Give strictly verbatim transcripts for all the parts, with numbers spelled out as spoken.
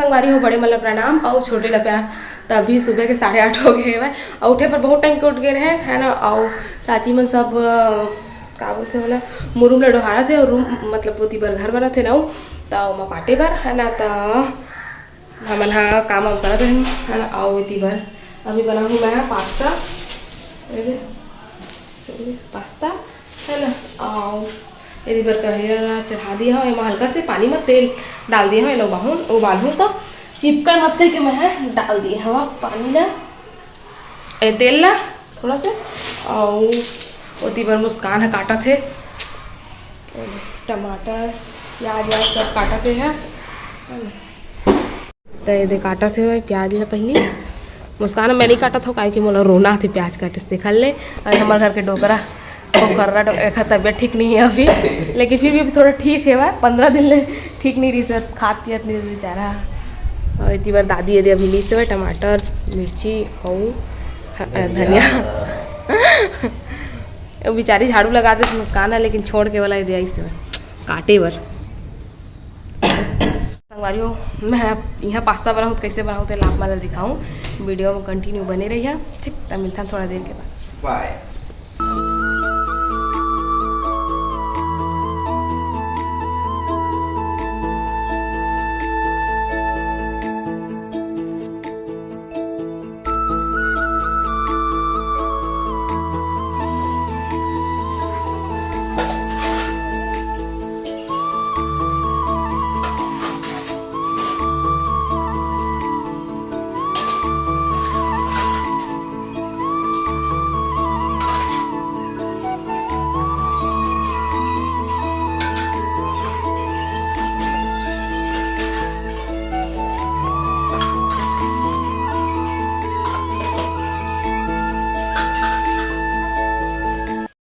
संगवारी हो, बड़े मन ला प्रणाम अउ छोटे ला प्यार। त अभी सुबह के साढ़े आठ हो गए हवय अउ उठे पर बहुत टाइम के उठ गए रहे, है ना। अउ चाची मन सब, अ, का बोलथे ओला, मुरुम ला डोहारत हे अउ रूम, मतलब ओती बर घर बनत हे ना, त ओमा पाटे बर, है ना। त हमन ह काम वाम करत रहिन, है ना। अउ एती बर अभी बनाहूँ मैं ह पास्ता, ए दे, ए दे, पास्ता, है ना। अउ एती बर कढ़ाई ला चढ़ा दिए हव, एमा हल्का से पानी म तेल डाल दिए हव, एला उबालहूँ, उबालहूँ त चिपका मत कहिके मैं ह डाल दिए हव पानी ला, ए, तेल ला थोड़ा से। अउ ओती बर मुस्कान ह काटत हे टमाटर, प्याज व्याज सब काटत हे, है ना। त ये दे काटत हे भाई प्याज ला पहिली। मुस्कान, मैं नहीं काटत हो, काहे कि मोला रोना आथे प्याज काटे से। देखा ले, अउ हमर घर के डोकरा, खोखर्रा डोकरा, एखर तबियत ठीक नहीं है अभी, लेकिन फिर भी अभी थोड़ा ठीक हे भाई। पंद्रह दिन ले ठीक नहीं रहिस, खात पियत नहीं रहिस बेचारा। अउ एती बर दादी ये दे अभी लीस हे भाई टमाटर, मिर्ची अउ ह-, अ, धनिया। वो बेचारी झाड़ू लगा देत मुस्कान है, लेकिन छोड़ के वाला ये दे आइस हे भाई काटे बर। संगवारी हो, मैं इहाँ पास्ता बनाहूँ त कइसे बनाहूँ तेला आप मन ला दिखाहूँ। वीडियो में कंटिन्यू बने रहिहा, ठीक? त मिलथन थोड़ा देर के बाद। बाय।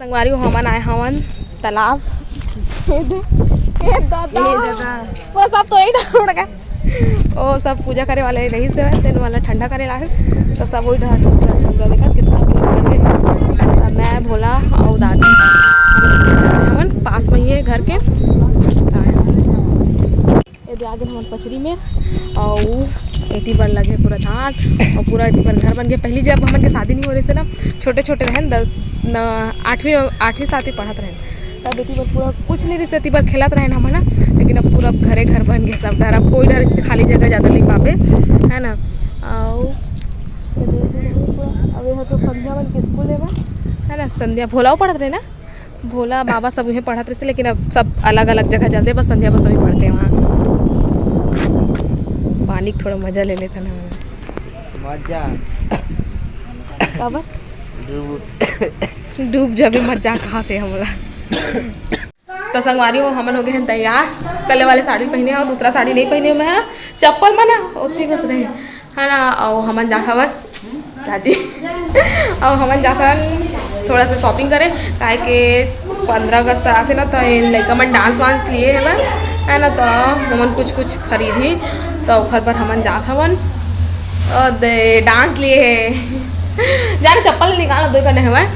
संगवारी हो, हमन आए हवन तालाब। ए दे, ए दादा। ए दादा। पूरा सब तो यही डहर उड़ गए। ओ सब पूजा करे वाले रहिस हे, तेन वाला ठंडा करे ला हे। तो सब वही डहर, पूरा देखा कितना भीड़ लगे। तब मैं, भोला अउ दादी, हमन पास में ही है घर के। ये दे आगे हमर पचरी में, अउ एती बर लगे पूरा ठाठ, अउ पूरा एती बर घर बन गए। पहली जब हमन के शादी नहीं हो रहे थे ना, छोटे छोटे रहन, दस न, आठवीं, आठवीं सातवीं पढ़त रहन, तब एती बर पूरा कुछ नहीं रहिस, एती बर खेलत रहन हमन ना। लेकिन अब पूरा घरे घर बन गए सब डहर, अब कोई डहर से खाली जगह ज़्यादा नहीं पाबे, है ना। अउ ये दे, अब ये तो संध्या मन के स्कूल है, है ना, संध्या भोलाओ पढ़त रहे ना। भोला बाबा सब उहें पढ़त रहिस, लेकिन अब सब अलग-अलग जगह चलते, बस संध्या बस अभी पढ़ते वहाँ। पानी के थोड़ा मजा ले लेथन हमन। मजा। काबर? डूब। डूब जाबे, मजा कहाँ से हमला। तो संगवारी हो, हमन हो गए हैं तैयार। कल वाले साड़ी पहने हो, दूसरा साड़ी नहीं पहने हो मैं, हाँ। चप्पल मना, ओतने घुस रहे। है ना, अउ हमन जात हवन राजी। अउ हमन जात हवन थोड़ा सा shopping करे, काहे के पंद्रह अगस्त आथे ना, तो ये लइका मन dance वांस लिए हवन, है ना, तो हमन कुछ कुछ खरीदही, तो ओखर बर हमन जात हवन। अउ दे dance लिए हे। जाने चप्पल निकाल दो करने हवन।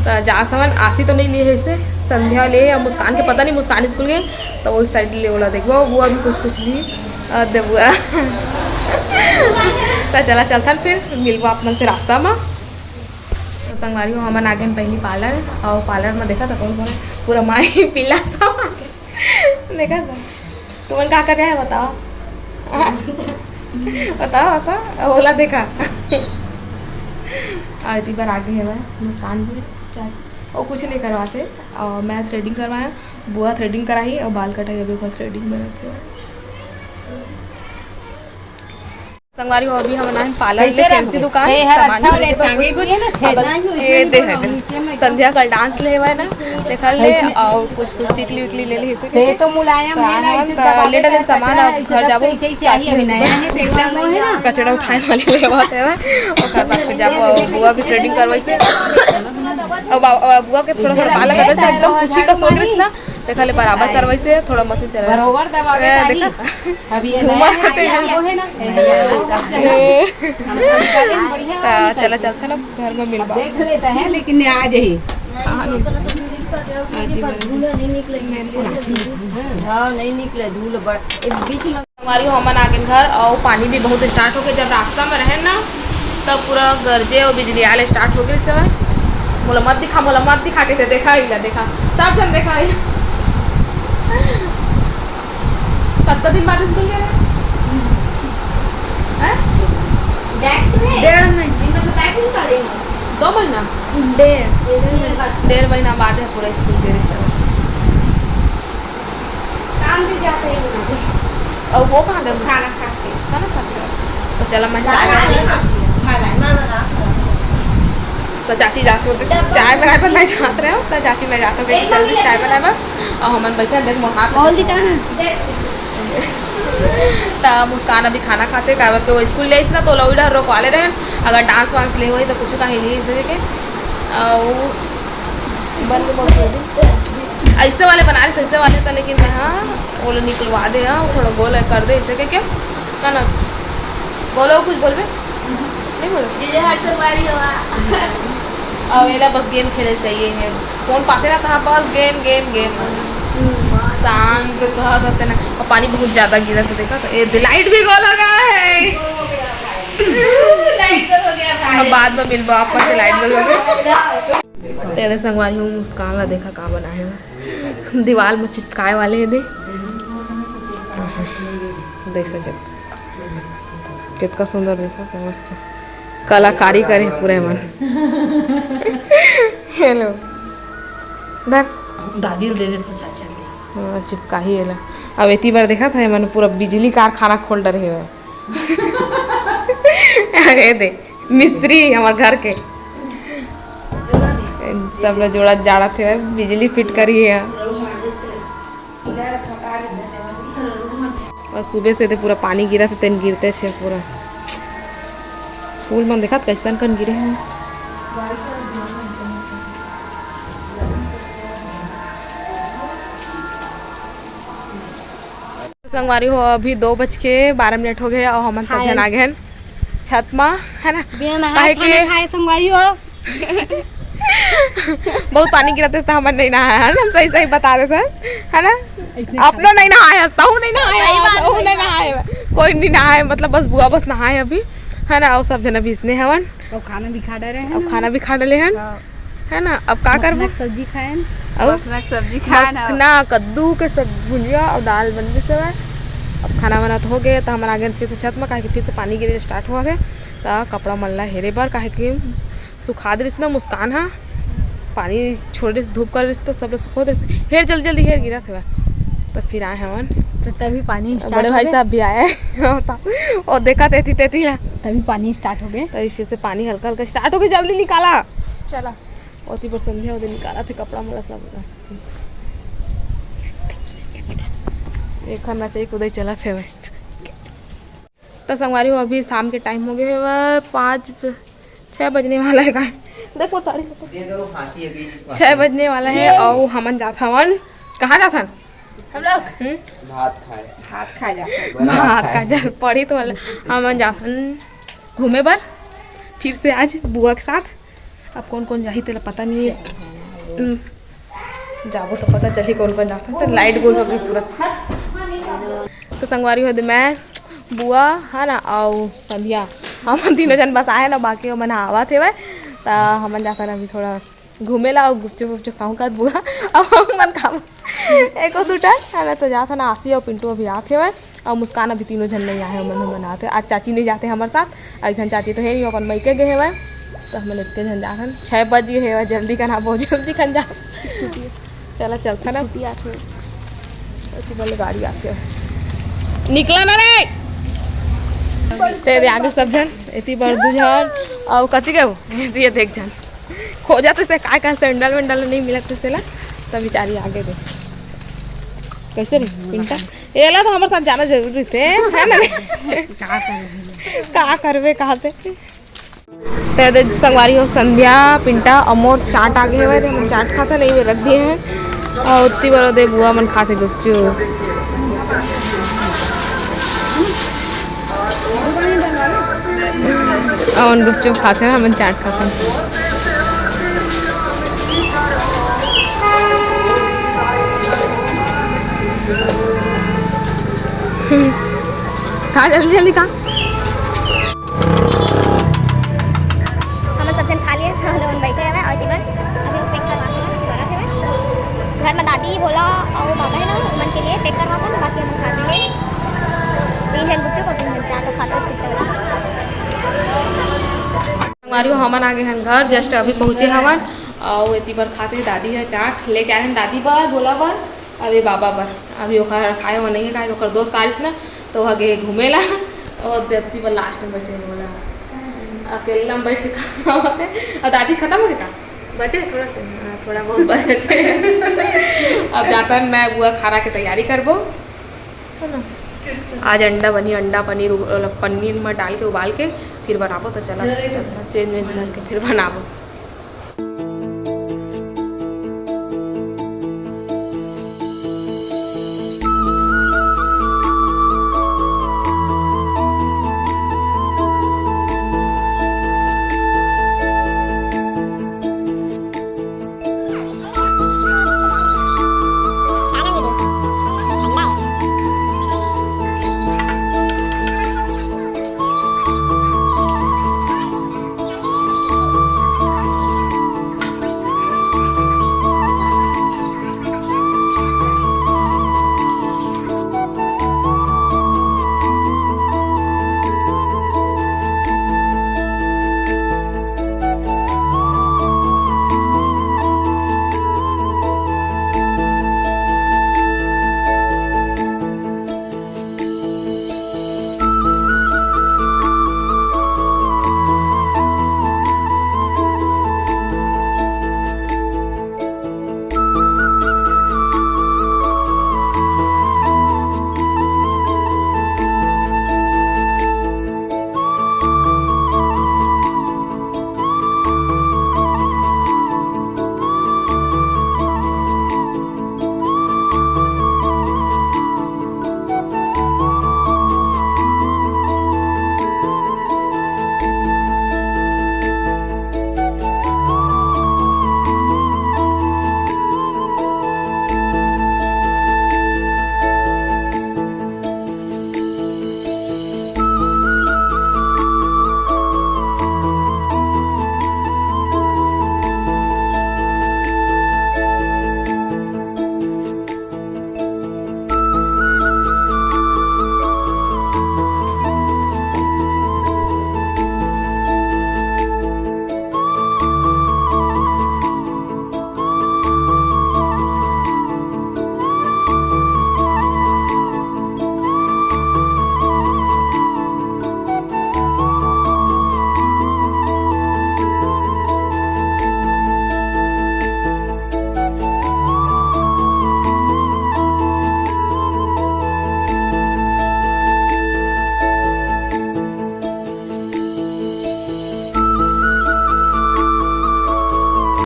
तो जात हवन, आशी तो नहीं लिए हे इसे, संध्या लिए, अब मुस्कान के पता नहीं, मुस्कान स्कूल गए, तो वो side ले ओला देखबो, वो अभी कुछ कुछ ली। अ, देबुआ। त चला चलथन, फिर मिलबो आप मन से रास्ता म। तो संगवारी हो, हमन आ गेन पहली parlour, अउ parlour म देखा था कौन कौन है, पूरा माई पीला सब आ गे। देखा था? तुमन का कर रहे हैं बताओ? बताओ, बताओ, ओला देखा। अउ एती बर आ गे हवय मुस्कान जी, चाची। वो कुछ नहीं करवाते, अउ मैं threading करवाया। बुआ threading कराही अउ बाल कटाही, अभी ओकर threading बनत हे। संगवारी हो, अभी हमन आए parlour ले, fancy दुकान, सामान खरीदे बर कुछ कुछ। अब ये दे हे, संध्या कल dance ले हुआ है ना, देखा ले, अउ कुछ कुछ टिकली विकली ले ली। ये तो मुलायम है ना, इसे दबा ले डाले सामान, अब घर जाबो, चाची नया है, एकदम वो है ना। कचरा उठाए वाली ले बात है, ओकर बाद फिर जाबो, बुआ भी threading करवाई से। अब बा-, अब बुआ के थोड़ा थोड़ा बाल कटवाई से, एकदम पूछी का सोच रही ना। देखा ले, बराबर करवाई से, थोड़ा मशीन चला। बरोबर दबावे तारी। देखा? अभी ये झूमर नया है, वो है ना। ए। बढ़िया है। चला, चलता ना, घर में मिलबा। देख लेता है, लेकिन ये आ जाइए। हाँ, नहीं। हाँ, नहीं निकले धूल बड़। एक बीच में संगवारी हो, हमन आ गेन घर, अउ पानी भी बहुत start हो गे। जब रास्ता में रहेन ना, तब पूरा गरजे अउ बिजली आले start हो गे रिहिस हवय। मोला मत दिखा, मोला मत दिखा, कहिथे, देखा, इला देखा, सब झन देखा, इला। कतका दिन बाद स्कूल गे रहे? हैं? बैग तो है? डेढ़ महीना। नहीं, मतलब, बैग नहीं निकाले हैं। दो महीना? डेढ़। डेढ़ महीना बाद हे पूरा स्कूल गे रिहिस हवय। काम भी जाते हैं वहाँ पे। अउ वो कहाँ गए? खाना खा के। खाना खा के? तो चला, मैं चाय बनाए। तो चाची जात हो, चाय बनाए बर मैं जात रहे हो, तो चाची मैं जात हो, जल्दी चाय बनाए बर। अउ हमन बैठे देख, मोर हाथ और दिखा ना। त मुस्कान अभी खाना खाथे, काबर के वो स्कूल ले आइस ना, तो ओला उही डहर रोकवा ले रहेन, अगर डांस वांस ले होही तो कुछ कहीं नहीं सके के। अउ बन के बहुत जल्दी ऐसे वाले बना रही, ऐसे वाले त, लेकिन मैं, हाँ, वो लोग निकलवा दे, हाँ, थोड़ा गोल कर दे, ऐसे के क्या, है ना? बोलो, कुछ बोलबे? नहीं बोलो। ये हर संगवारी हवा। अब एला बस गेम खेले चाहिए है, फोन पाते रहता है, बस गेम, गेम, गेम। शांत कहा करते ना। और पानी बहुत ज्यादा गिरा था, देखा तो ये लाइट भी गोल हो गया है। लाइट गोल हो गया भाई। अब बाद में मिलबो आपका से, लाइट गोल हो गया। तेरे संगवारी हूँ, मुस्कान ला देखा का बनाए हे, दीवाल में चिपकाए वाले हे दे। देख सजग, कितना सुंदर, देखा तो मस्त कलाकारी करे पूरे मन। हेलो, धर। दादी ल दे दे तो चाचा दे। हाँ, चिपका ही एला। अब एती बार देखा था, मन पूरा बिजली कारखाना खोल डरे हे। अरे दे, मिस्त्री हमर घर के। सब ल जोड़ा जाड़ा थे, बिजली फिट करी है। और सुबह से दे पूरा पानी गिरा थे, तेन गिरते छे पूरा। फूल मन देखत कैसन कन गिरे हैं। संगवारी हो, अभी दो बज के बारह मिनट हो गए और हमन सब झन आ गए हैं छत मा, है ना? बिना नहाए काहे खाना कि खाए संगवारी हो। बहुत पानी गिरत हे, त हमन नहीं नहाए हन, हम सही सही बता देत हन, है ना? अपनो नहीं नहाए हस, तहू नहीं नहाए हस, तहू नहीं नहाए, कोई नहीं नहाए, मतलब बस बुआ बस नहाए अभी, है ना? और सब झन अभी इसने हवन। अब खाना भी खा डरे हैं अब ना। खाना भी खा डले हन। हाँ। है ना? अब का करबो? मखना के सब्जी खाएन। अब मखना के सब्जी खाएन, अब मखना, कद्दू के सब भुंजिया और दाल बन गई सब है। अब खाना वाना तो हो गए, तो हमन आ गए फिर से छत में, काहे कि फिर से पानी गिरे start हुआ है, तो कपड़ा मन ला हेरे बर, काहे कि सुखा दे रिस ना मुस्कान हा, पानी छोड़ रिस, धूप कर रिस, तो सब लोग सुखो दे रिस। हेर जल्दी जल्दी हेर, गिरा थे तो फिर आए हवन। तो तभी पानी start बड़े भाई साहब भी आए हैं। और देखा तेती तेती ला। तभी पानी start हो गए। तभी फिर से पानी हल्का हल्का start हो गया, जल्दी निकाला। चला। ओती पर संध्या ओदे निकाला थे कपड़ा मोला सब। एक हर नचई कुदई चला थे भाई। तो संगवारी हो, अभी शाम के time हो गए हवय, पाँच ब-, छः बजने वाला है का? देख मोर साड़ी। छः बजने वाला है और हमन जात हवन। कहाँ जात हन? हम लोग हम्म? भात खाए। भात खाए जात हन। भात खाए जा, पढ़ी तो वाला। हमन जात हन घूमे बर फिर से आज बुआ के साथ। अब कौन कौन जाही तेला पता नहीं है। हम्म। जाबो तो पता चली कौन कौन जाता है। तो light गोल हो गई पूरा। तो संगवारी हो दे मैं, बुआ है ना, अउ संध्या, हम तीनों जन बस आए ना, बाकी ओमन आवत हेवय। त हमन जाथन अभी थोड़ा घूमे ला, अउ गुपचुप उपचुप खाऊं का बुआ, अब हम मन खाबो एको दू ठन, है ना? तो जाथन, आशी अउ पिंटू अभी आत हेवय। अउ मुस्कान अभी तीनों झन नहीं आए, हमन हमन आते। आज चाची नहीं जाते हमर साथ, एक झन चाची तो है नहीं, अपन मइके गए हेवय, तो हमन एके झन जाथन। छः बज गए हेवय, जल्दी करना, बहुत जल्दी कर जा। चला चलथन ना। स्कूटी आथे। एती बले गाड़ी आथे। निकला ना रे। ते दे आगे सब झन, एती बर दू झन, अउ कथी गए हो? ये देख झन। खोजत से काय काय sandal वैंडल नहीं मिलत से ला, तब बेचारी आगे दे। कैसे रे पिंटा? एला तो हमर साथ जाना जरूरी थे, है ना रे? का करबे? का करबे कहते? ते दे संगवारी हो, संध्या, पिंटा, अमोर चाट आगे हवय, ते हमन चाट खाथन, नहीं रख दिए हैं। और उतनी बार दे बुआ मन खाथे गुपचुप। अउ गुपचुप खाथे, हमन चाट खाथन। खा जल्दी जल्दी खा। हमन सब झन खा लिए, हम लोगन बैठे हवे और टेबल अभी वो पैक करवा के बरत हवे। घर में दादी, भोला और बाबा है ना, उमन के लिए पैक करवा के बाकी हमन खा लेंगे। तीन झन गुपचुप और तीन झन चाट खाते पीते हुए। संगवारी हो, हमन आ गे हन घर, जस्ट अभी पहुँचे हवन। और एती बर खाते दादी है चाट लेके आए हन, दादी बर, भोला बर, अभी बाबा बर। अभी ओकर खाए हो नहीं है, काहे कि ओकर दोस्त आरिस ना, तो वह गे घूमे ला। और एती बर लास्ट में बैठे बोला, अकेला में बैठ के खाना होते। और दादी खत्म हो गया, बचे थोड़ा सा, हाँ, थोड़ा बहुत बचे। अब जाता मैं बुआ खाना की तैयारी करबो, है ना। आज अंडा बनी, अंडा पनीर उ-, पनीर में डाल के उबाल के फिर बनाबो। तो चला, चेंज वेंज करके फिर बनाबो।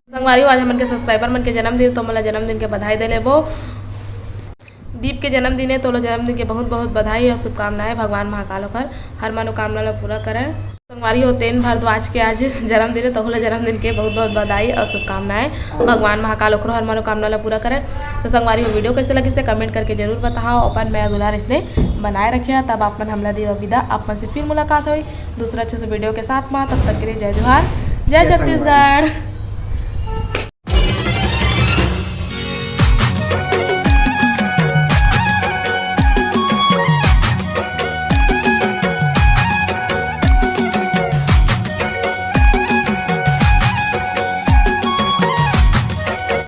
संगवारी हो, आज हमन के सब्सक्राइबर मन के जन्मदिन, तो मोला जन्मदिन के बधाई दे लेबो। दीप के जन्मदिन है, तो लो जन्मदिन के बहुत बहुत बधाई और शुभकामनाएं। भगवान महाकाल ओकर हर मनोकामना ला पूरा करे। संगवारी हो, तेन भारद्वाज के आज जन्मदिन है, तो लो जन्मदिन के बहुत बहुत बधाई और शुभकामनाएं। भगवान महाकाल ओकरो हर मनोकामना ला पूरा करे। तो संगवारी हो, वीडियो कैसे लगी से कमेंट करके जरूर बताओ। अपन मैं दुलार इसने बनाए रखे, तब आप मन हमला देवा विदा। आप मन से फिर मुलाकात होई दूसरा अच्छे से वीडियो के साथ में। तब तक के लिए जय जोहार, जय जय संगवारी। छत्तीसगढ़।